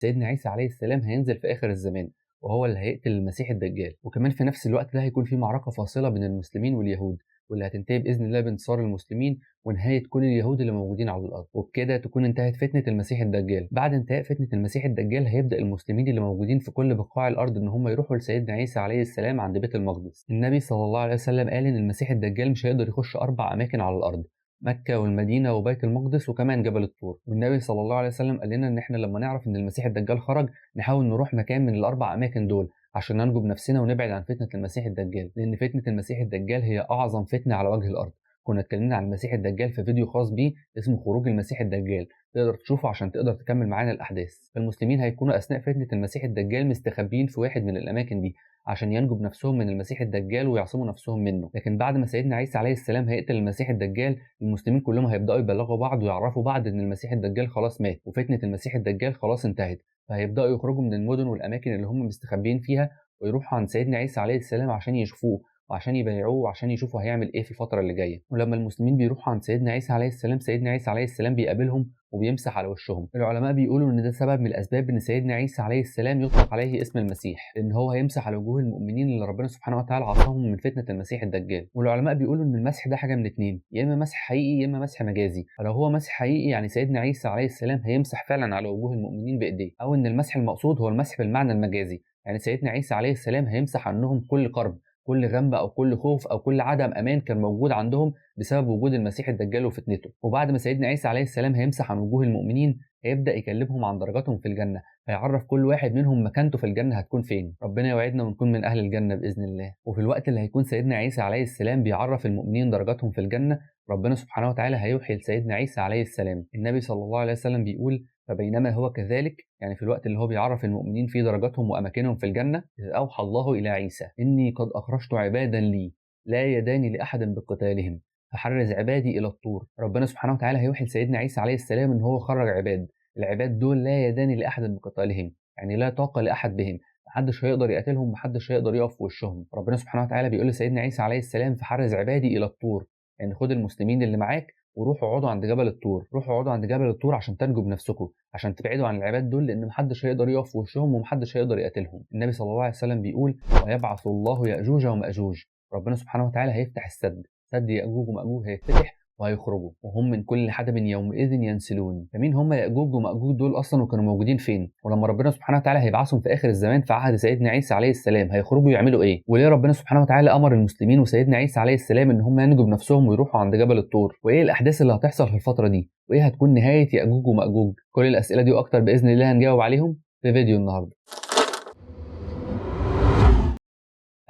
سيدنا عيسى عليه السلام هينزل في آخر الزمان وهو اللي هيقتل المسيح الدجال. وكمان في نفس الوقت ده هيكون في معركة فاصلة بين المسلمين واليهود، واللي هتنتهي بإذن الله بانتصار المسلمين ونهاية كل اليهود اللي موجودين على الأرض، وبكده تكون انتهت فتنة المسيح الدجال. بعد انتهاء فتنة المسيح الدجال هيبدأ المسلمين اللي موجودين في كل بقاع الأرض إن هم يروحوا لسيدنا عيسى عليه السلام عند بيت المقدس. النبي صلى الله عليه وسلم قال إن المسيح الدجال مش هيقدر يخش 4 أماكن على الأرض، مكة والمدينة وبيت المقدس وكمان جبل الطور. والنبي صلى الله عليه وسلم قال لنا إن إحنا لما نعرف إن المسيح الدجال خرج نحاول نروح مكان من ال4 أماكن دول عشان ننجو بنفسنا ونبعد عن فتنة المسيح الدجال، لأن فتنة المسيح الدجال هي أعظم فتنة على وجه الأرض. كنا اتكلمنا عن المسيح الدجال في فيديو خاص بيه اسمه خروج المسيح الدجال، تقدر تشوفه عشان تقدر تكمل معانا الأحداث. فالمسلمين هيكونوا أثناء فتنة المسيح الدجال مستخبيين في واحد من الأماكن دي عشان ينجوا بنفسهم من المسيح الدجال ويعصموا نفسهم منه. لكن بعد ما سيدنا عيسى عليه السلام هيقتل المسيح الدجال، المسلمين كلهم هيبدأوا يبلغوا بعض ويعرفوا بعض إن المسيح الدجال خلاص مات وفتنة المسيح الدجال خلاص انتهت. فهيبدأوا يخرجوا من المدن والأماكن اللي هم مستخبيين فيها ويروحوا عند سيدنا عيسى عليه السلام عشان يشوفوه وعشان يبايعوه وعشان يشوفوا هيعمل ايه في الفترة اللي جاية. ولما المسلمين بيروحوا عند سيدنا عيسى عليه السلام، سيدنا عيسى عليه السلام بيقابلهم وبيمسح على وشهم. العلماء بيقولوا ان ده سبب من الاسباب ان سيدنا عيسى عليه السلام يطلق عليه اسم المسيح، لان هو هيمسح على وجوه المؤمنين اللي ربنا سبحانه وتعالى عصاهم من فتنة المسيح الدجال. والعلماء بيقولوا ان المسح ده حاجة من اتنين، يا اما مسح حقيقي يا اما مسح مجازي. فلو هو مسح حقيقي يعني سيدنا عيسى عليه السلام هيمسح فعلا على وجوه المؤمنين بايديه، او ان المسح المقصود هو المسح بالمعنى المجازي، يعني سيدنا عيسى عليه السلام هيمسح عنهم كل كرب، كل غم او كل خوف او كل عدم امان كان موجود عندهم بسبب وجود المسيح الدجال وفتنته. وبعد ما سيدنا عيسى عليه السلام هيمسح عن وجوه المؤمنين هيبدا يكلمهم عن درجاتهم في الجنة، هيعرف كل واحد منهم مكانته في الجنة هتكون فين. ربنا يوعدنا ونكون من اهل الجنة باذن الله. وفي الوقت اللي هيكون سيدنا عيسى عليه السلام بيعرف المؤمنين درجاتهم في الجنة، ربنا سبحانه وتعالى هيوحي لسيدنا عيسى عليه السلام. النبي صلى الله عليه وسلم بيقول: فبينما هو كذلك، يعني في الوقت اللي هو بيعرف المؤمنين في درجاتهم وأماكنهم في الجنة، إذ أوحى الله إلى عيسى: إني قد أخرجت عبادا لي لا يداني لأحد بقتالهم فحرز عبادي إلى الطور. ربنا سبحانه وتعالى هيوحي لسيدنا عيسى عليه السلام إن هو خرج عباد، العباد دول لا يداني لأحد بقتالهم، يعني لا طاقة لأحد بهم، محدش هيقدر يقتلهم، محدش هيقدر يقف في وشهم. ربنا سبحانه وتعالى بيقول لسيدنا عيسى عليه السلام: فحرز عبادي إلى الطور، يعني خد المسلمين اللي معاك وروحوا اقعدوا عند جبل الطور، روحوا اقعدوا عند جبل الطور عشان تنجوا بنفسكم، عشان تبعدوا عن العباد دول، لان محدش هيقدر يقف في وشهم ومحدش هيقدر يقتلهم. النبي صلى الله عليه وسلم بيقول: ويبعث الله يأجوج ومأجوج. ربنا سبحانه وتعالى هيفتح السد، سد يأجوج ومأجوج هيفتح وهيخرجوا، وهم من كل حدب يومئذ ينسلون. فمين هم يأجوج ومأجوج دول أصلا وكانوا موجودين فين؟ ولما ربنا سبحانه وتعالى هيبعثهم في آخر الزمان في عهد سيدنا عيسى عليه السلام هيخرجوا يعملوا إيه؟ وليه ربنا سبحانه وتعالى أمر المسلمين وسيدنا عيسى عليه السلام إن هم ينجوا بنفسهم ويروحوا عند جبل الطور؟ وإيه الأحداث اللي هتحصل في الفترة دي؟ وإيه هتكون نهاية يأجوج ومأجوج؟ كل الأسئلة دي وأكتر بإذن الله هنجاوب عليهم في فيديو النهارده.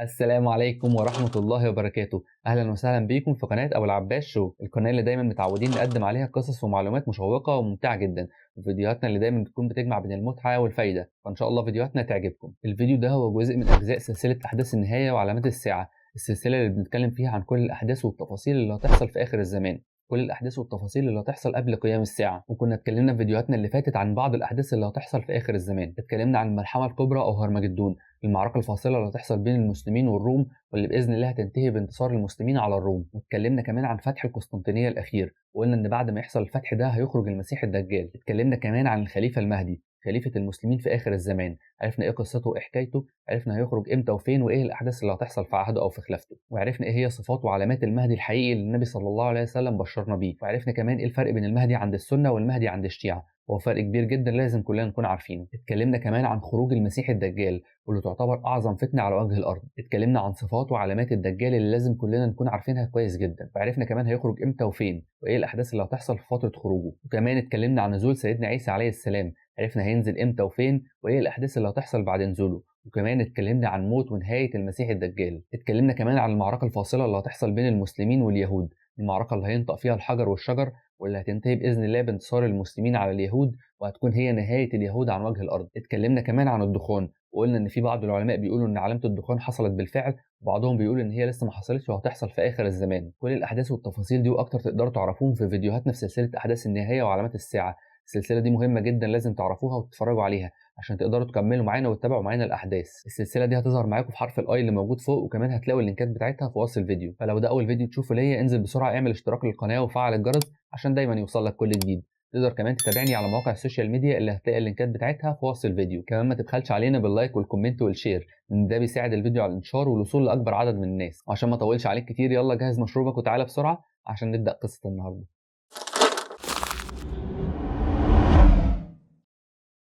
السلام عليكم ورحمة الله وبركاته. أهلا وسهلا بيكم في قناة أبو العباس شو، القناة اللي دايما متعودين نقدم عليها قصص ومعلومات مشوقة وممتعة جدا، وفيديوهاتنا اللي دايما بتكون بتجمع بين المتعة والفايدة، فإن شاء الله فيديوهاتنا تعجبكم. الفيديو ده هو جزء من أجزاء سلسلة أحداث النهاية وعلامات الساعة، السلسلة اللي بنتكلم فيها عن كل الأحداث والتفاصيل اللي هتحصل في آخر الزمان، كل الأحداث والتفاصيل اللي هتحصل قبل قيام الساعة. وكنا اتكلمنا في فيديوهاتنا اللي فاتت عن بعض الأحداث اللي هتحصل في آخر الزمان. اتكلمنا عن الملحمة الكبرى أو هرمجدون، المعركة الفاصلة اللي هتحصل بين المسلمين والروم واللي بإذن الله هتنتهي بانتصار المسلمين على الروم. واتكلمنا كمان عن فتح القسطنطينية الأخير، وقلنا إن بعد ما يحصل الفتح ده هيخرج المسيح الدجال. اتكلمنا كمان عن الخليفة المهدي، خليفة المسلمين في آخر الزمان، عرفنا إيه قصته وإيه حكايته، عرفنا هيخرج إمتى وفين وإيه الأحداث اللي هتحصل في عهده أو في خلافته، وعرفنا إيه هي صفات وعلامات المهدي الحقيقي اللي النبي صلى الله عليه وسلم بشرنا بيه، وعرفنا كمان إيه الفرق بين المهدي عند السنة والمهدي عند الشيعة، وهو فرق كبير جدا لازم كلنا نكون عارفينه. اتكلمنا كمان عن خروج المسيح الدجال واللي تعتبر أعظم فتنة على وجه الأرض. اتكلمنا عن صفات وعلامات الدجال اللي لازم كلنا نكون عارفينها كويس جدا، وعرفنا كمان هيخرج إمتى وفين وإيه الأحداث اللي هتحصل في فترة خروجه. وكمان اتكلمنا عن نزول سيدنا عيسى عليه السلام، عرفنا هينزل امتى وفين وايه الاحداث اللي هتحصل بعد نزوله. وكمان اتكلمنا عن موت ونهاية المسيح الدجال. اتكلمنا كمان عن المعركة الفاصلة اللي هتحصل بين المسلمين واليهود، المعركة اللي هينطق فيها الحجر والشجر واللي هتنتهي بإذن الله بانتصار المسلمين على اليهود وهتكون هي نهاية اليهود عن وجه الأرض. اتكلمنا كمان عن الدخان، وقلنا إن في بعض العلماء بيقولوا إن علامة الدخان حصلت بالفعل، وبعضهم بيقول إن هي لسه ما حصلتش وهتحصل في آخر الزمان. كل الأحداث والتفاصيل دي وأكتر تقدروا تعرفوهم في فيديوهاتنا في سلسلة أحداث النهاية وعلامات الساعة. السلسلة دي مهمة جدا لازم تعرفوها وتتفرجوا عليها عشان تقدروا تكملوا معانا وتتابعوا معانا الأحداث. السلسلة دي هتظهر معاكم في حرف ال i اللي موجود فوق، وكمان هتلاقوا اللينكات بتاعتها في وصف الفيديو. فلو ده أول فيديو تشوفه ليا انزل بسرعة اعمل اشتراك للقناة وفعل الجرس عشان دايما يوصل لك كل جديد. تقدر كمان تتابعني على مواقع ال social media اللي هتلاقي اللينكات بتاعتها في وصف الفيديو. كمان ما تبخلش علينا بال like وال comment وال share، لان ده بيساعد الفيديو على الانتشار والوصول لاكبر عدد من الناس. وعشان ما اطولش عليك كتير، يلا جهز مشروبك وتعالى بسرعة عشان نبدا قصة النهارده.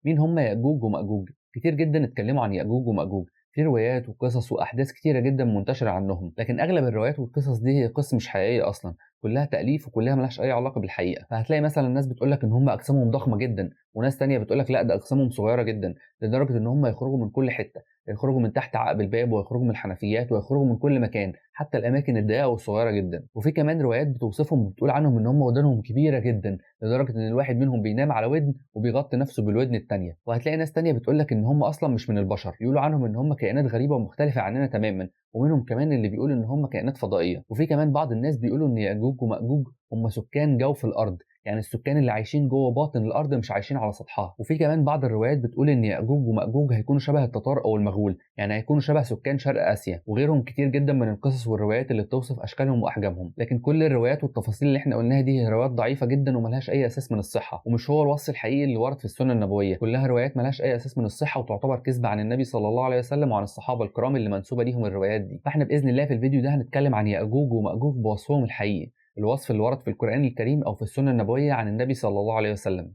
مين هم يأجوج ومأجوج؟ كتير جدا اتكلموا عن يأجوج ومأجوج، في روايات وقصص واحداث كتيرة جدا منتشرة عنهم، لكن اغلب الروايات والقصص دي هي قصص مش حقيقية اصلا، كلها تأليف وكلها ملهاش اي علاقة بالحقيقة. فهتلاقي مثلا الناس بتقول لك ان هم اجسامهم ضخمة جدا، وناس تانية بتقول لك لا ده اجسامهم صغيرة جدا، لدرجة ان هم يخرجوا من كل حتة، يخرجوا من تحت عقب الباب ويخرجوا من الحنفيات ويخرجوا من كل مكان، حتى الاماكن الضيقه والصغيرة جدا. وفي كمان روايات بتوصفهم وبتقول عنهم ان هم ودانهم كبيرة جدا، لدرجة ان الواحد منهم بينام على ودن وبيغطي نفسه بالودن الثانية. وهتلاقي ناس تانية بتقول لك ان هم اصلا مش من البشر، يقولوا عنهم ان هم كائنات غريبة ومختلفة عننا تماما، ومنهم كمان اللي بيقول ان هم كائنات فضائية. وفي كمان بعض الناس بيقولوا ان يأجوج ومأجوج هم سكان جوف الارض، يعني السكان اللي عايشين جوه باطن الارض مش عايشين على سطحها. وفي كمان بعض الروايات بتقول ان يأجوج ومأجوج هيكونوا شبه التتار او المغول، يعني هيكونوا شبه سكان شرق اسيا، وغيرهم كتير جدا من القصص والروايات اللي بتوصف اشكالهم واحجامهم. لكن كل الروايات والتفاصيل اللي احنا قلناها دي هي روايات ضعيفة جدا وملهاش اي اساس من الصحة، ومش هو الوصف الحقيقي اللي ورد في السنة النبوية. كلها روايات ملهاش اي اساس من الصحة وتعتبر كذب عن النبي صلى الله عليه وسلم وعن الصحابة الكرام اللي منسوبه ليهم الروايات دي. فاحنا باذن الله في الفيديو ده هنتكلم عن يأجوج ومأجوج بوصفهم الحقيقي، الوصف اللي ورد في القرآن الكريم أو في السنة النبوية عن النبي صلى الله عليه وسلم.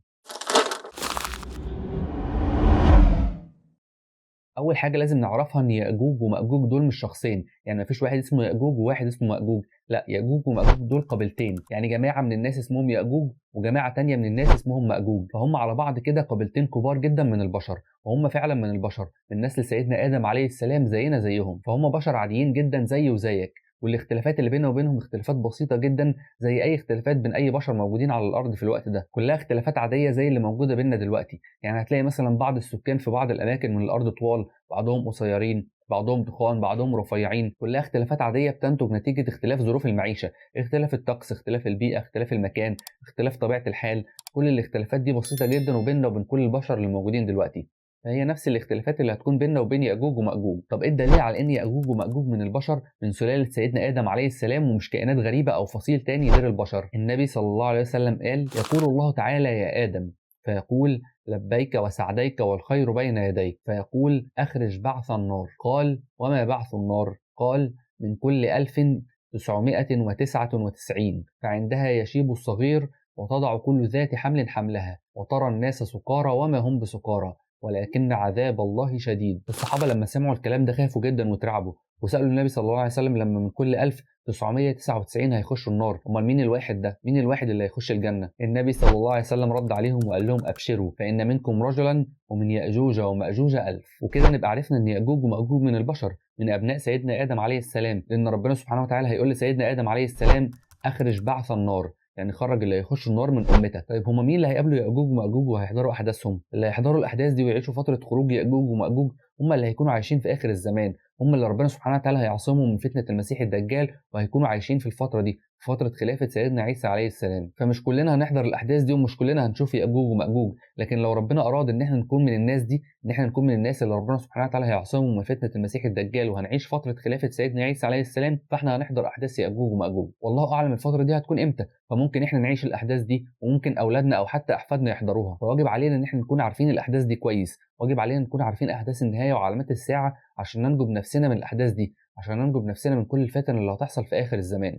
أول حاجة لازم نعرفها إن يأجوج ومأجوج دول مش شخصين، يعني مفيش واحد اسمه يأجوج وواحد اسمه مأجوج، لا، يأجوج ومأجوج دول قبيلتين، يعني جماعة من الناس اسمهم يأجوج وجماعة تانية من الناس اسمهم مأجوج، فهم على بعض كده قبيلتين كبار جدا من البشر، وهم فعلا من البشر، من نسل سيدنا آدم عليه السلام زينا زيهم، فهم بشر عاديين جدا زي وزيك، والاختلافات اللي بيننا وبينهم اختلافات بسيطة جدا زي أي اختلافات بين أي بشر موجودين على الأرض في الوقت ده، كلها اختلافات عادية زي اللي موجودة بيننا دلوقتي. يعني هتلاقي مثلا بعض السكان في بعض الأماكن من الأرض طوال، بعضهم قصيرين، بعضهم تخان، بعضهم رفيعين، كلها اختلافات عادية بتنتج نتيجة اختلاف ظروف المعيشة، اختلاف الطقس، اختلاف البيئة، اختلاف المكان، اختلاف طبيعة الحال، كل الاختلافات دي بسيطة جدا وبيننا وبين كل البشر اللي موجودين دلوقتي. فهي نفس الاختلافات اللي هتكون بيننا وبين يأجوج ومأجوج. طب ايه الدليل على ان يأجوج ومأجوج من البشر، من سلالة سيدنا آدم عليه السلام، ومش كائنات غريبة او فصيل تاني غير البشر؟ النبي صلى الله عليه وسلم قال: يقول الله تعالى يا آدم، فيقول: لبيك وسعديك والخير بين يديك، فيقول: أخرج بعث النار. قال: وما بعث النار؟ قال: من كل 1999. فعندها يشيب الصغير وتضع كل ذات حمل حملها، وترى الناس سكارى وما هم بسكارى، ولكن عذاب الله شديد. الصحابة لما سمعوا الكلام ده خافوا جدا وترعبوا، وسألوا النبي صلى الله عليه وسلم لما من كل 1999 هيخشوا النار، امال مين الواحد ده؟ مين الواحد اللي هيخش الجنة؟ النبي صلى الله عليه وسلم رد عليهم وقال لهم: أبشروا، فإن منكم رجلا ومن يأجوج ومأجوج 1000. وكده نبقى عرفنا إن يأجوج ومأجوج من البشر، من أبناء سيدنا آدم عليه السلام، لأن ربنا سبحانه وتعالى هيقول لسيدنا آدم عليه السلام: أخرج بعث النار، يعني خرج اللي هيخش النار من امتك. طيب هما مين اللي هيقابلوا يأجوج ومأجوج وهيحضروا احداثهم؟ اللي هيحضروا الاحداث دي ويعيشوا فترة خروج يأجوج ومأجوج هم اللي هيكونوا عايشين في اخر الزمان، هم اللي ربنا سبحانه وتعالى هيعصمهم من فتنة المسيح الدجال، وهيكونوا عايشين في الفترة دي، في فترة خلافه سيدنا عيسى عليه السلام. فمش كلنا هنحضر الاحداث دي ومش كلنا هنشوف يأجوج ومأجوج، لكن لو ربنا اراد ان احنا نكون من الناس دي، ان احنا نكون من الناس اللي ربنا سبحانه وتعالى هيعصمهم من فتنة المسيح الدجال وهنعيش فترة خلافه سيدنا عيسى عليه السلام، فاحنا هنحضر احداث يأجوج ومأجوج. والله اعلم الفترة دي هتكون امتى، فممكن احنا نعيش الاحداث دي، وممكن اولادنا او حتى احفادنا يحضروها. فواجب علينا ان احنا نكون عارفين الاحداث دي كويس، واجب علينا نكون عارفين احداث النهاية وعلامات الساعة عشان ننجو بنفسنا من الاحداث دي، عشان ننجو بنفسنا من كل الفتن اللي هتحصل في اخر الزمان.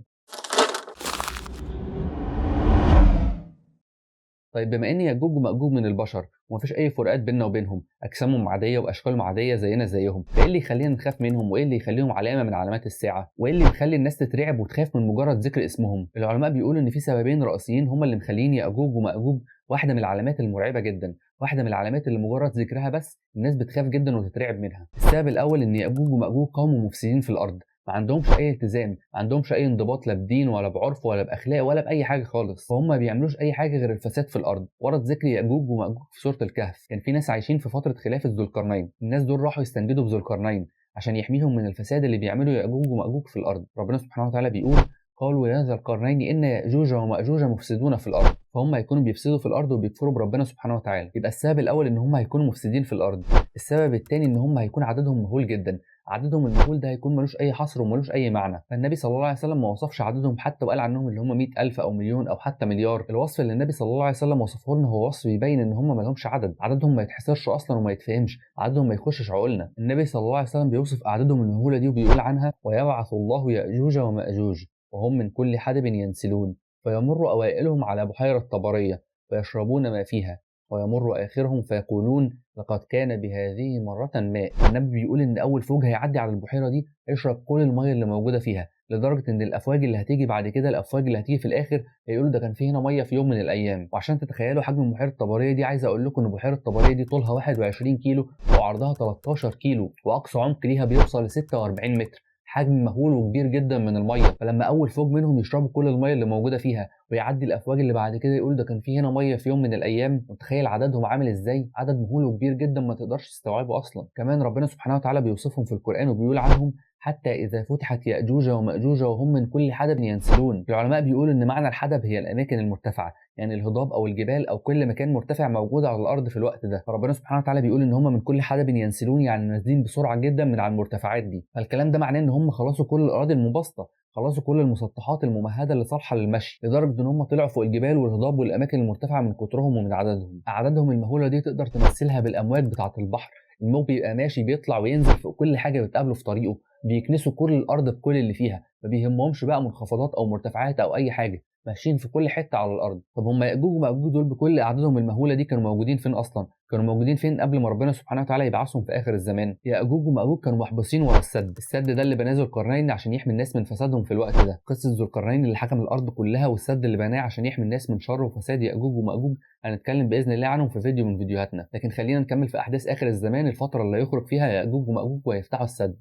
طيب بما ان يأجوج ومأجوج من البشر ومفيش اي فروقات بيننا وبينهم، اجسامهم عادية واشكالهم عادية زينا زيهم، فايه اللي يخلينا نخاف منهم؟ وايه اللي يخليهم علامة من علامات الساعة؟ وايه اللي مخلي الناس تترعب وتخاف من مجرد ذكر اسمهم؟ العلماء بيقولوا ان في سببين رئيسيين هما اللي مخلين يأجوج ومأجوج واحدة من العلامات المرعبة جدا، واحدة من العلامات اللي مجرد ذكرها بس الناس بتخاف جدا وتترعب منها. السبب الاول ان يأجوج ومأجوج قوم مفسدين في الارض، ما عندهمش اي التزام، ما عندهمش اي انضباط لا بدين ولا بعرف ولا باخلاق ولا باي حاجة خالص، فهم ما بيعملوش اي حاجة غير الفساد في الارض. ورد ذكر ياجوج وماجوج في سورة الكهف، كان في ناس عايشين في فترة خلافه ذو القرنين، الناس دول راحوا يستنجدوا بذو القرنين عشان يحميهم من الفساد اللي بيعمله ياجوج وماجوج في الارض. ربنا سبحانه وتعالى بيقول: قالوا يا ذا القرنين ان ياجوج وماجوج مفسدون في الارض. فهم هيكونوا بيفسدوا في الارض وبيكفروا بربنا سبحانه وتعالى. يبقى السبب الاول ان هم هيكونوا مفسدين في الارض. السبب الثاني ان هم هيكون عددهم مهول جدا، عددهم المهول ده هيكون ملوش اي حصر وملوش اي معنى. فالنبي صلى الله عليه وسلم ما وصفش عددهم حتى وقال عنهم اللي هم 100,000 او مليون او حتى مليار. الوصف اللي النبي صلى الله عليه وسلم وصفه لنا هو وصف يبين ان هم ما لهمش عدد، عددهم ما يتحصرش اصلا وما يتفهمش، عددهم ما يخشش عقولنا. النبي صلى الله عليه وسلم بيوصف اعدادهم المهوله دي وبيقول عنها: ويبعث الله يأجوج ومأجوج وهم من كل حدب ينسلون، فيمر أوائلهم على بحيرة طبرية فيشربون ما فيها، ويمر آخرهم فيقولون لقد كان بهذه مرة ماء. النبي بيقول إن أول فوج هيعدي على البحيرة دي يشرب كل المية اللي موجودة فيها، لدرجة إن الأفواج اللي هتيجي بعد كده، الأفواج اللي هتيجي في الآخر، هيقولوا ده كان في هنا مية في يوم من الأيام. وعشان تتخيلوا حجم بحيرة طبرية دي، عايز أقول لكم إن بحيرة طبرية دي طولها 21 كيلو وعرضها 13 كيلو، وأقصى عمق ليها بيوصل ل 46 متر. حجم مهول وكبير جدا من المية. فلما اول فوج منهم يشربوا كل المية اللي موجودة فيها ويعدي الافواج اللي بعد كده يقول ده كان في هنا مية في يوم من الايام، متخيل عددهم عامل ازاي؟ عدد مهول وكبير جدا ما تقدرش تستوعبه اصلا. كمان ربنا سبحانه وتعالى بيوصفهم في القران وبيقول عنهم: حتى إذا فتحت يأجوج ومأجوج وهم من كل حدب ينسلون. العلماء بيقولوا إن معنى الحدب هي الأماكن المرتفعة، يعني الهضاب أو الجبال أو كل مكان مرتفع موجود على الأرض في الوقت ده. فربنا سبحانه وتعالى بيقول إن هم من كل حدب ينسلون، يعني نازلين بسرعة جدا من على المرتفعات دي. فالكلام ده معناه إن هم خلصوا كل الأراضي المبسطة، خلصوا كل المسطحات الممهدة اللي صالحة للمشي، لدرجة إن هم طلعوا فوق الجبال والهضاب والأماكن المرتفعة من كترهم ومن عددهم. أعدادهم المهولة دي تقدر تمثلها بالأمواج بتاعة البحر، الموج بيبقى ماشي بيطلع وينزل فوق كل حاجة بتقابله في طريقه، بيكنسوا كل الارض بكل اللي فيها، ما بيهمهمش بقى منخفضات او مرتفعات او اي حاجة، ماشيين في كل حتة على الارض. طب هم ياجوج وماجوج دول بكل اعدادهم المهوله دي كانوا موجودين فين اصلا؟ كانوا موجودين فين قبل ما ربنا سبحانه وتعالى يبعثهم في اخر الزمان؟ ياجوج وماجوج كانوا محبوسين ورا السد، السد ده اللي بناه ذو القرنين عشان يحمي الناس من فسادهم في الوقت ده. قصة ذو القرنين اللي حكم الارض كلها والسد اللي بناه عشان يحمي الناس من شر وفساد ياجوج وماجوج هنتكلم باذن الله عنهم في فيديو من فيديوهاتنا. لكن خلينا نكمل في احداث اخر الزمان، الفترة اللي يخرج فيها ياجوج وماجوج ويفتحوا السد.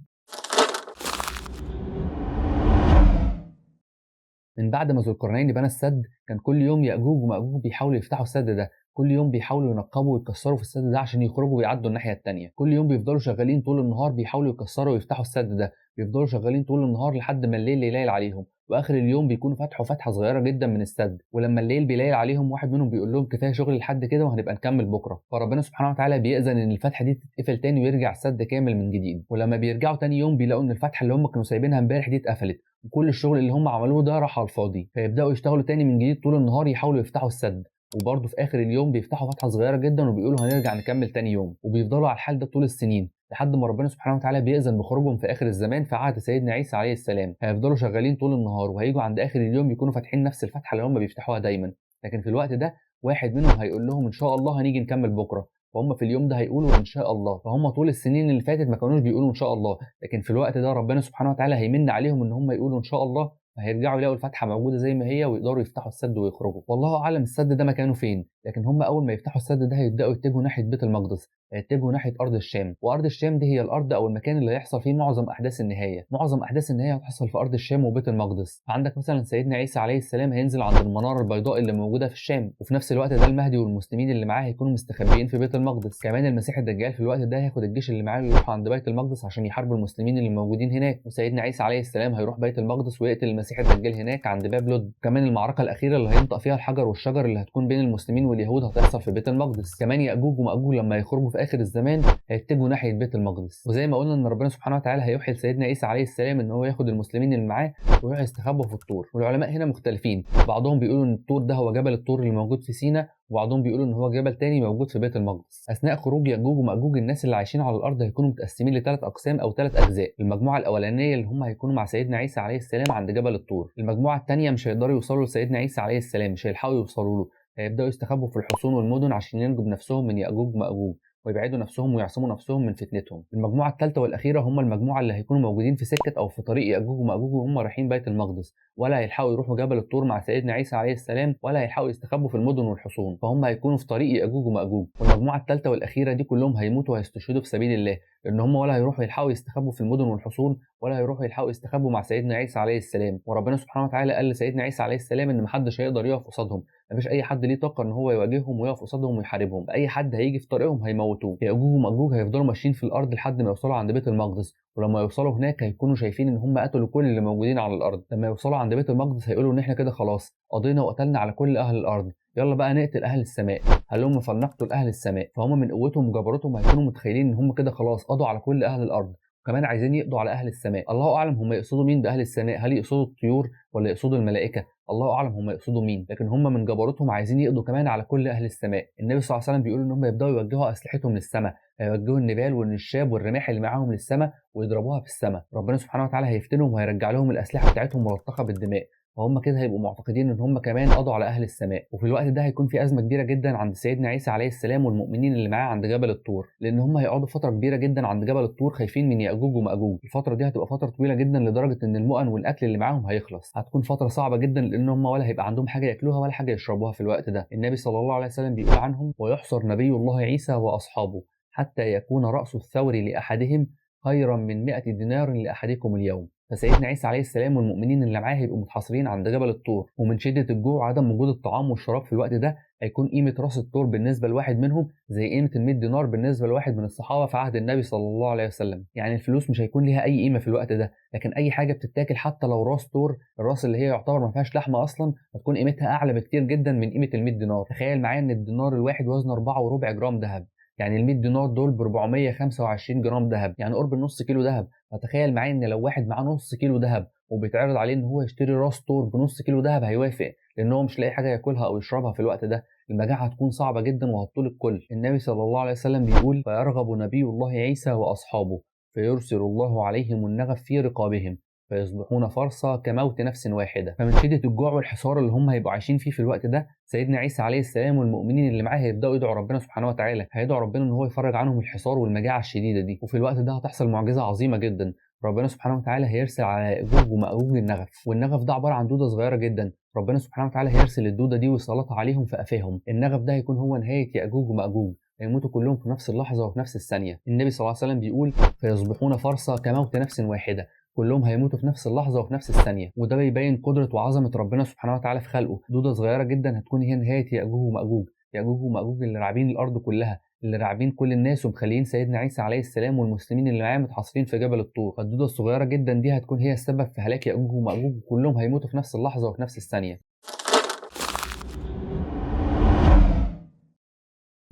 من بعد ما ذو القرنين بنى السد كان كل يوم يأجوج ومأجوج بيحاولوا يفتحوا السد ده، كل يوم بيحاولوا ينقبوا ويكسروا في السد ده عشان يخرجوا ويعدوا الناحية التانية. كل يوم بيفضلوا شغالين طول النهار بيحاولوا يكسروا ويفتحوا السد ده، بيفضلوا شغالين طول النهار لحد ما الليل يليل عليهم، واخر اليوم بيكونوا فتحوا فتحه صغيرة جدا من السد. ولما الليل بيليل عليهم واحد منهم بيقول لهم كفاية شغل لحد كده وهنبقى نكمل بكره. فربنا سبحانه وتعالى بيأذن ان الفتحة دي تتقفل تاني ويرجع السد كامل من جديد. ولما بيرجعوا تاني يوم بيلاقوا ان الفتحة اللي هم كانوا سايبينها امبارح دي اتقفلت، وكل الشغل اللي هم عملوه ده راح على الفاضي. فيبداوا يشتغلوا تاني من جديد طول النهار يحاولوا يفتحوا السد، وبرضه في اخر اليوم بيفتحوا فتحه صغيرة جدا وبيقولوا هنرجع نكمل تاني يوم. وبيفضلوا على الحال ده طول السنين لحد ما ربنا سبحانه وتعالى بيأذن بخروجهم في اخر الزمان في عهد سيدنا عيسى عليه السلام. هيفضلوا شغالين طول النهار وهيجوا عند اخر اليوم يكونوا فاتحين نفس الفتحة اللي هم بيفتحوها دايما، لكن في الوقت ده واحد منهم هيقول لهم ان شاء الله هنيجي نكمل بكره، فهم في اليوم ده هيقولوا ان شاء الله. فهم طول السنين اللي فاتت ما كانوش بيقولوا ان شاء الله، لكن في الوقت ده ربنا سبحانه وتعالى هيمن عليهم ان هم يقولوا ان شاء الله، فهيرجعوا يلاقوا الفتحة موجودة زي ما هي ويقدروا يفتحوا السد ويخرجوا. والله اعلم السد ده مكانه فين، لكن هم اول ما يفتحوا السد ده هيبداوا يتجهوا ناحية بيت المقدس، هيتجهوا ناحية ارض الشام. وارض الشام دي هي الارض او المكان اللي هيحصل فيه معظم احداث النهاية. معظم احداث النهاية هتحصل في ارض الشام وبيت المقدس. عندك مثلا سيدنا عيسى عليه السلام هينزل عند المنارة البيضاء اللي موجودة في الشام، وفي نفس الوقت ده المهدي والمسلمين اللي معاه هيكونوا مستخبيين في بيت المقدس. كمان المسيح الدجال في الوقت ده هياخد الجيش اللي معاه ويروح عند بيت المقدس عشان يحاربوا المسلمين اللي موجودين هناك، وسيدنا عيسى عليه السلام هيروح بيت المقدس ويقتل المسيح الدجال هناك عند باب لد. كمان المعركة الاخيرة اللي هينطق فيها الحجر والشجر اللي هتكون بين المسلمين واليهود هتحصل في بيت المقدس. كمان يأجوج ومأجوج لما يخرجوا في اخر الزمان هيتجهوا ناحية بيت المقدس. وزي ما قلنا ان ربنا سبحانه وتعالى هيوحي لسيدنا عيسى عليه السلام ان هو ياخد المسلمين اللي معاه ويروح يستخبوا في الطور. والعلماء هنا مختلفين، بعضهم بيقولوا ان الطور ده هو جبل الطور اللي موجود في سينا، وبعضهم بيقولوا ان هو جبل تاني موجود في بيت المقدس. اثناء خروج يأجوج ومأجوج الناس اللي عايشين على الارض هيكونوا متقسمين لثلاث اقسام او ثلاث اجزاء. المجموعة الاولانية اللي هم هيكونوا مع سيدنا عيسى عليه السلام عند جبل الطور. المجموعة الثانية مش هيقدروا يوصلوا لسيدنا عيسى عليه السلام، مش هيلحقوا يوصلوا له، هيبداوا يستخبوا في الحصون والمدن عشان ينجوا بنفسهم من يأجوج ومأجوج ويبعدوا نفسهم ويعصموا نفسهم من فتنتهم. المجموعة الثالثة والاخيرة هم المجموعة اللي هيكونوا موجودين في سكة او في طريق يأجوج ومأجوج وهم رايحين بيت المقدس، ولا هيلحقوا يروحوا جبل الطور مع سيدنا عيسى عليه السلام، ولا هيلحقوا يستخبوا في المدن والحصون، فهم هيكونوا في طريق يأجوج ومأجوج. والمجموعة الثالثة والاخيرة دي كلهم هيموتوا وهيستشهدوا في سبيل الله، لان هم ولا هيروحوا يلحقوا يستخبوا في المدن والحصون، ولا هيروحوا يلحقوا يستخبوا مع سيدنا عيسى عليه السلام. وربنا سبحانه وتعالى قال لسيدنا عيسى عليه السلام ان محدش هيقدر يقف قصادهم، مفيش اي حد ليه طاقة ان هو يواجههم ويقف قصادهم ويحاربهم، اي حد هيجي في طريقهم هيموتوه. يأجوج ومأجوج هيفضلوا ماشيين في الارض لحد ما يوصلوا عند بيت المقدس، ولما يوصلوا هناك هيكونوا شايفين ان هم قتلوا كل اللي موجودين على الارض. لما يوصلوا عند بيت المقدس هيقولوا ان احنا كده خلاص قضينا وقتلنا على كل اهل الارض، يلا بقى نقتل اهل السماء، هلم فلنقتل اهل السماء. فهم من قوتهم وجبروتهم هيكونوا متخيلين ان هم كده خلاص قضوا على كل اهل الارض، وكمان عايزين يقضوا على اهل السماء. الله اعلم هم يقصدوا مين باهل السماء، هل يقصدوا الطيور ولا يقصدوا الملائكة؟ الله اعلم هم يقصدوا مين، لكن هم من جبروتهم عايزين يقضوا كمان على كل اهل السماء. النبي صلى الله عليه وسلم بيقول ان هم يبداوا يوجهوا اسلحتهم للسماء، هيوجهوا النبال والنشاب والرماح اللي معاهم للسماء ويضربوها في السماء. ربنا سبحانه وتعالى هيفتنهم وهيرجع لهم الاسلحة بتاعتهم ملطخه بالدماء، وهم كده هيبقوا معتقدين ان هم كمان قضوا على اهل السماء. وفي الوقت ده هيكون في ازمة كبيرة جدا عند سيدنا عيسى عليه السلام والمؤمنين اللي معاه عند جبل الطور، لان هم هيقعدوا فترة كبيرة جدا عند جبل الطور خايفين من ياجوج وماجوج. الفترة دي هتبقى فترة طويلة جدا لدرجة ان المؤن والاكل اللي معاهم هيخلص. هتكون فترة صعبة جدا لان هم ولا هيبقى عندهم حاجة ياكلوها ولا حاجة يشربوها في الوقت ده. النبي صلى الله عليه وسلم بيقول عنهم: ويحصر نبي الله عيسى واصحابه حتى يكون راس الثور لاحدهم خيرا من 100 دينار لاحدكم اليوم. فسيدنا عيسى عليه السلام والمؤمنين اللي معاه هيبقوا متحاصرين عند جبل الطور، ومن شدة الجوع وعدم وجود الطعام والشراب في الوقت ده هيكون قيمة راس الطور بالنسبة لواحد منهم زي قيمة ال 100 دينار بالنسبة لواحد من الصحابة في عهد النبي صلى الله عليه وسلم. يعني الفلوس مش هيكون ليها أي قيمة في الوقت ده، لكن أي حاجة بتتاكل حتى لو راس طور، الراس اللي هي يعتبر ما فيهاش لحمة أصلا، هتكون قيمتها أعلى بكتير جدا من قيمة ال 100 دينار. تخيل معايا إن الدينار الواحد وزنه 4.25 جرام ذهب، يعني ال 100 دينار دول ب 425 جرام ذهب، يعني قرب النص كيلو ذهب. فتخيل معايا ان لو واحد معاه نص كيلو ذهب وبيتعرض عليه ان هو يشتري راس طور بنص كيلو ذهب هيوافق، لان هو مش لاقي حاجة ياكلها او يشربها في الوقت ده. المجاعة هتكون صعبة جدا وهتطول الكل. النبي صلى الله عليه وسلم بيقول: فيرغب نبي الله عيسى واصحابه فيرسل الله عليهم النغف في رقابهم فيصبحون فرصة كموت نفس واحدة. فمن شدة الجوع والحصار اللي هم هيبقوا عايشين فيه في الوقت ده، سيدنا عيسى عليه السلام والمؤمنين اللي معاه هيبدأوا يدعوا ربنا سبحانه وتعالى، هيدعوا ربنا ان هو يفرج عنهم الحصار والمجاعة الشديدة دي. وفي الوقت ده هتحصل معجزة عظيمة جدا، ربنا سبحانه وتعالى هيرسل على يأجوج ومأجوج النغف، والنغف ده عبارة عن دودة صغيرة جدا، ربنا سبحانه وتعالى هيرسل الدودة دي ويسلطها عليهم في قفاهم. النغف ده هيكون هو نهاية يأجوج ومأجوج، هيموتوا كلهم في نفس اللحظة وفي نفس الثانية. النبي صلى الله عليه وسلم بيقول: فيصبحون فرصة كموت نفس واحدة، كلهم هيموتوا في نفس اللحظة وفي نفس الثانية. وده بيبين قدرة وعظمة ربنا سبحانه وتعالى في خلقه. دودة صغيرة جدا هتكون هي نهاية يأجوج ومأجوج، يأجوج ومأجوج اللي راعبين الأرض كلها، اللي راعبين كل الناس ومخليين سيدنا عيسى عليه السلام والمسلمين اللي معاه متحاصرين في جبل الطور. فالدودة الصغيرة جدا دي هتكون هي السبب في هلاك يأجوج ومأجوج، وكلهم هيموتوا في نفس اللحظة وفي نفس الثانية.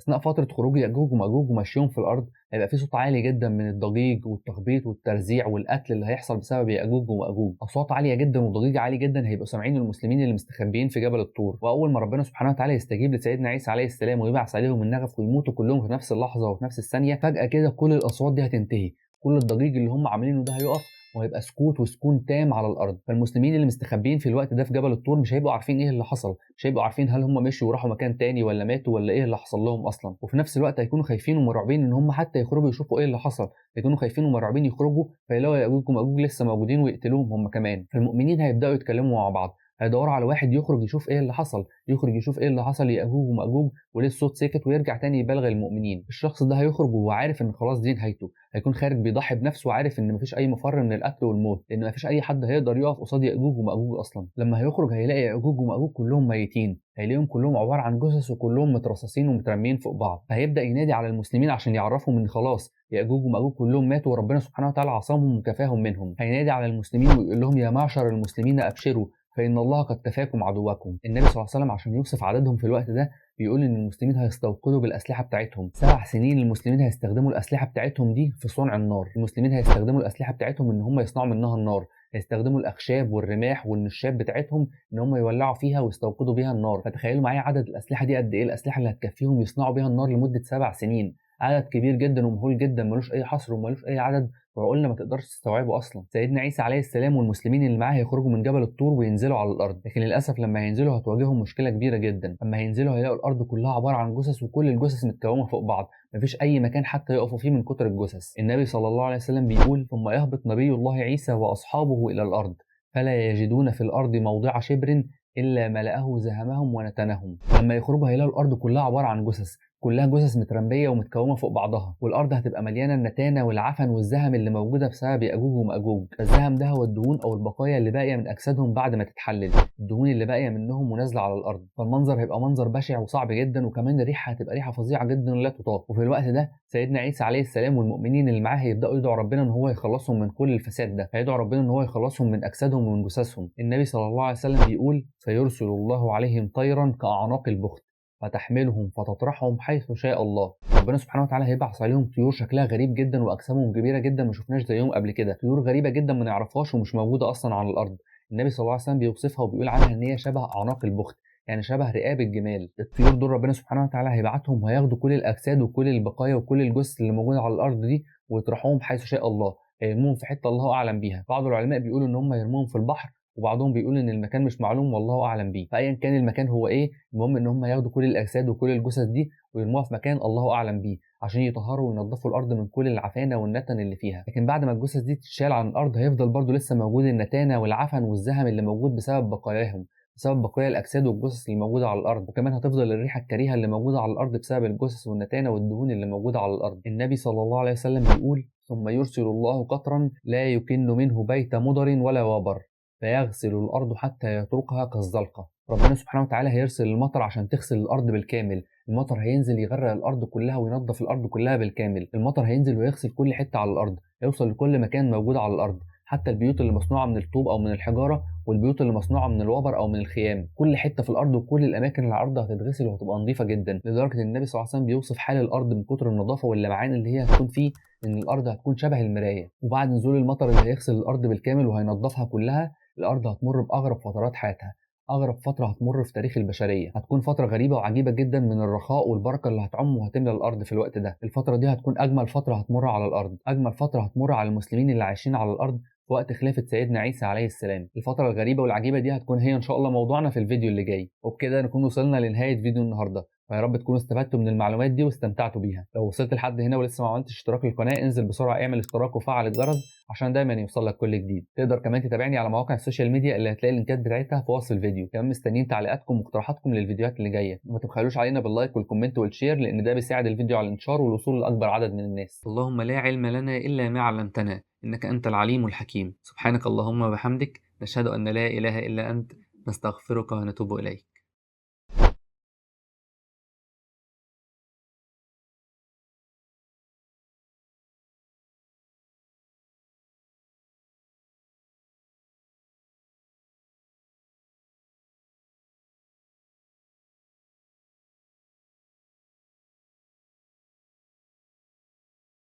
أثناء فترة خروج يأجوج ومأجوج ومشيهم في الأرض هيبقى في صوت عالي جدا من الضجيج والتخبيط والترزيع والقتل اللي هيحصل بسبب يأجوج ومأجوج. أصوات عالية جدا وضجيج عالي جدا هيبقوا سامعين المسلمين اللي مستخبيين في جبل الطور. وأول ما ربنا سبحانه وتعالى يستجيب لسيدنا عيسى عليه السلام ويبعث عليهم النغف ويموتوا كلهم في نفس اللحظة وفي نفس الثانية، فجأة كده كل الأصوات دي هتنتهي، كل الضجيج اللي هم عاملينه ده هيقف، وهيبقى سكوت وسكون تام على الارض. فالمسلمين اللي مستخبيين في الوقت ده في جبل الطور مش هيبقوا عارفين ايه اللي حصل، مش هيبقوا عارفين هل هم مشوا وراحوا مكان تاني ولا ماتوا ولا ايه اللي حصل لهم اصلا. وفي نفس الوقت هيكونوا خايفين ومرعوبين ان هم حتى يخرجوا يشوفوا ايه اللي حصل، هيكونوا خايفين ومرعوبين يخرجوا فيلاقوا يأجوج ومأجوج لسه موجودين ويقتلوهم هم كمان. فالمؤمنين هيبداوا يتكلموا مع بعض، هيدوروا على واحد يخرج يشوف ايه اللي حصل، يخرج يشوف ايه اللي حصل يأجوج ومأجوج وليه الصوت سكت، ويرجع تاني يبلغ المؤمنين. الشخص ده هيخرج وهو عارف ان خلاص دي نهايته، هيكون خارج بيضحي بنفسه وعارف ان مفيش اي مفر من القتل والموت، لان مفيش اي حد هيقدر يقف قصاد يأجوج ومأجوج اصلا. لما هيخرج هيلاقي يأجوج ومأجوج كلهم ميتين، هيلاقيهم كلهم عبارة عن جثث وكلهم مترصصين ومترميين فوق بعض. فهيبدا ينادي على المسلمين عشان يعرفهم ان خلاص يأجوج ومأجوج كلهم ماتوا وربنا سبحانه وتعالى عصمهم وكفاهم منهم. هينادي على المسلمين ويقول لهم: يا معشر المسلمين ابشروا فإن الله قد كفاكم عدوكم. النبي صلى الله عليه وسلم عشان يوصف عددهم في الوقت ده بيقول إن المسلمين هيستوقدوا بالأسلحة بتاعتهم. 7 سنين المسلمين هيستخدموا الأسلحة بتاعتهم دي في صنع النار، المسلمين هيستخدموا الأسلحة بتاعتهم إن هم يصنعوا منها النار، هيستخدموا الأخشاب والرماح والنشاب بتاعتهم إن هم يولعوا فيها ويستوقدوا بيها النار. فتخيلوا معايا عدد الأسلحة دي قد إيه، الأسلحة اللي هتكفيهم يصنعوا بيها النار لمدة 7 سنين، عدد كبير جدا ومهول جدا ملوش أي حصر وملوش أي عدد، وعقولنا ما تقدرش تستوعبه اصلا. سيدنا عيسى عليه السلام والمسلمين اللي معاه هيخرجوا من جبل الطور وينزلوا على الارض، لكن للاسف لما هينزلوا هتواجههم مشكلة كبيرة جدا. لما هينزلوا هيلاقوا الارض كلها عبارة عن جثث، وكل الجثث متكومه فوق بعض، مفيش اي مكان حتى يقفوا فيه من كتر الجثث. النبي صلى الله عليه وسلم بيقول: ثم يهبط نبي الله عيسى واصحابه الى الارض فلا يجدون في الارض موضع شبر الا ملأه زهمهم ونتنهم. لما يخرجوا هيلاقوا الارض كلها عبارة عن جثث، كلها جثث مترميه ومتكومه فوق بعضها، والارض هتبقى مليانة النتانه والعفن والزهم اللي موجودة بسبب يأجوج ومأجوج. الزهم ده هو الدهون او البقايا اللي باقية من اجسادهم بعد ما تتحلل، الدهون اللي باقية منهم ونازلة على الارض. فالمنظر هيبقى منظر بشع وصعب جدا، وكمان الريحة هتبقى ريحه فظيعة جدا لا تطاق. وفي الوقت ده سيدنا عيسى عليه السلام والمؤمنين اللي معاه هيبداوا يدعوا ربنا ان هو يخلصهم من كل الفساد ده، هيدعوا ربنا ان هو يخلصهم من اجسادهم ومن جثثهم. النبي صلى الله عليه وسلم بيقول: فيرسل الله عليهم طيرا كاعناق البخت فتحملهم فتطرحهم حيث شاء الله. ربنا سبحانه وتعالى هيبعث عليهم طيور شكلها غريب جدا واجسامهم كبيرة جدا ما شفناش زيهم قبل كده، طيور غريبة جدا ما نعرفهاش ومش موجودة اصلا على الارض. النبي صلى الله عليه وسلم بيوصفها وبيقول عنها ان هي شبه اعناق البخت، يعني شبه رقاب الجمال. الطيور دول ربنا سبحانه وتعالى هيبعتهم وهياخدوا كل الاجساد وكل البقايا وكل الجثث اللي موجودة على الارض دي ويطرحوهم حيث شاء الله، هيرموهم في حتة الله اعلم بيها. بعض العلماء بيقولوا ان هم يرموهم في البحر، وبعضهم بيقول ان المكان مش معلوم والله اعلم بيه. فايا كان المكان هو ايه، المهم ان هم ياخدوا كل الاجساد وكل الجثث دي ويرموها في مكان الله اعلم بيه عشان يطهروا وينظفوا الارض من كل العفانه والنتن اللي فيها. لكن بعد ما الجثث دي تتشال عن الارض هيفضل برضو لسه موجود النتانه والعفن والزهم اللي موجود بسبب بقاياهم، بسبب بقايا الاجساد والجثث اللي موجودة على الارض، وكمان هتفضل الريحة الكريهة اللي موجودة على الارض بسبب الجثث والنتانه والدهون اللي موجودة على الارض. النبي صلى الله عليه وسلم بيقول: ثم يرسل الله قطرا لا يكن منه بيت مضر ولا وبر فيغسل الارض حتى يتركها كالزلقه. ربنا سبحانه وتعالى هيرسل المطر عشان تغسل الارض بالكامل. المطر هينزل يغرق الارض كلها وينظف الارض كلها بالكامل. المطر هينزل ويغسل كل حتة على الارض، هيوصل لكل مكان موجود على الارض، حتى البيوت اللي مصنوعة من الطوب او من الحجارة، والبيوت اللي مصنوعة من الوبر او من الخيام. كل حتة في الارض وكل الاماكن اللي على الارض هتتغسل وهتبقى نظيفة جدا، لدرجة ان النبي صلى الله عليه وسلم بيوصف حال الارض من كتر النظافة واللمعان اللي هي هتكون فيه، ان الارض هتكون شبه المراية. وبعد نزول المطر اللي هيغسل الارض بالكامل وهينظفها كلها، الارض هتمر باغرب فترات حياتها، اغرب فترة هتمر في تاريخ البشرية. هتكون فترة غريبة وعجيبه جدا من الرخاء والبركة اللي هتعم وهتملى الارض في الوقت ده. الفترة دي هتكون اجمل فترة هتمر على الارض، اجمل فترة هتمر على المسلمين اللي عايشين على الارض في وقت خلافه سيدنا عيسى عليه السلام. الفترة الغريبة والعجيبه دي هتكون هي ان شاء الله موضوعنا في الفيديو اللي جاي. وبكده نكون وصلنا لنهاية فيديو النهارده، فيا رب تكونوا استفدتوا من المعلومات دي واستمتعتوا بيها. لو وصلت لحد هنا ولسه ما عملتش اشتراك للقناة، انزل بسرعة اعمل اشتراك وفعل الجرس عشان دايما يوصل لك كل جديد. تقدر كمان تتابعني على مواقع ال social media اللي هتلاقي اللينكات بتاعتها في وصف الفيديو. كمان مستنيين تعليقاتكم واقتراحاتكم للفيديوهات اللي جاية، وما تبخلوش علينا بال like وال comment وال share، لان ده بيساعد الفيديو على الانتشار والوصول لاكبر عدد من الناس. اللهم لا علم لنا الا ما علمتنا انك انت العليم الحكيم. سبحانك اللهم وبحمدك، نشهد ان لا اله الا انت، نستغفرك ونتوب اليك.